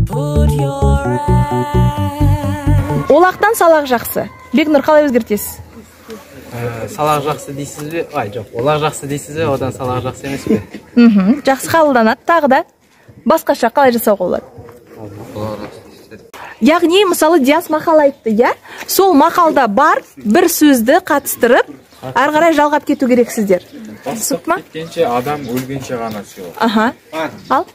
Put your ass. Олақтан салақ жақсы. Бекнұр, қалай өзгертесіз? Салақ жақсы дейсіз бе? Ай, жоқ, олақ жақсы дейсіз бе? Одан салақ жақсы емес пе? Жақсы қабылданады. Тағы да басқаша қалай жасауға болады? Яғни, мысалы, Диас мақал айтты, иә? Сол мақалда бар бір сөзді қатыстырып, әрі қарай жалғап кету керексіздер. Түсінікті ма? Кеткенше адам өлгенше ғана сыйлық. Аха. Ал?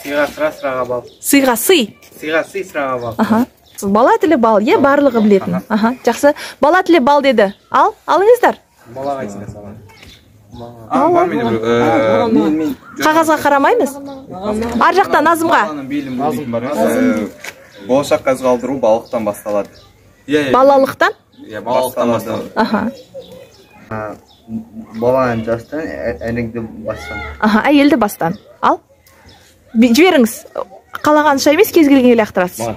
Сыйға сыра, сыраға бал. Сыйға сый. Сыйға сый, сыраға бал. Аха. Бала тілі бал, иә, барлығы білетін. Аха, жақсы. Бала тілі бал деді. Ал, алыңыздар. Бала қайсына салады? Қағазға қарамаймыз. Ар жақта Назымға. Болашаққа із қалдыру балықтан басталады. Балалықтан? Иә, балалықтан басталады. Аха. Баланы жастан, әйелді бастан. Аха, әйелді бастан. Ал. Жіберіңіз. Қалағанша емес, кез келгенге лақтырасыз.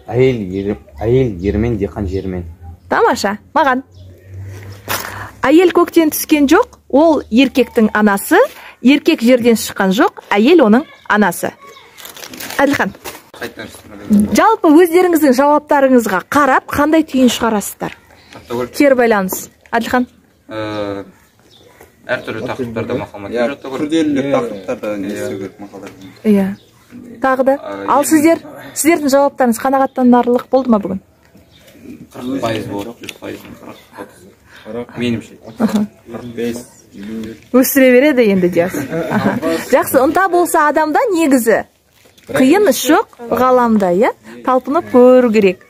Әйел ермен, диқан жермен. Тамаша, маған. Әйел көктен түскен жоқ, ол еркектің анасы, еркек жерден шыққан жоқ, әйел оның анасы. Әділхан. Жалпы өздеріңіздің жауаптарыңызға қарап, қандай түйін шығарасыздар? Кері байланыс. Әділхан. Әртүрлі тақырыптарда мақал Иә, күрделі тақырыптарда не істеу керек мақалдар. Иә. Тағы да. Ал сіздер, сіздердің жауаптарыңыз қанағаттанарлық болды ма бүгін? 40% болды, 100%, 40, 30. Меніңше. 45, 50. Өсіре береді енді Диас. Жақсы, ынта болса адамда негізі қиын іс жоқ ғаламда, иә? Талпынып көру керек.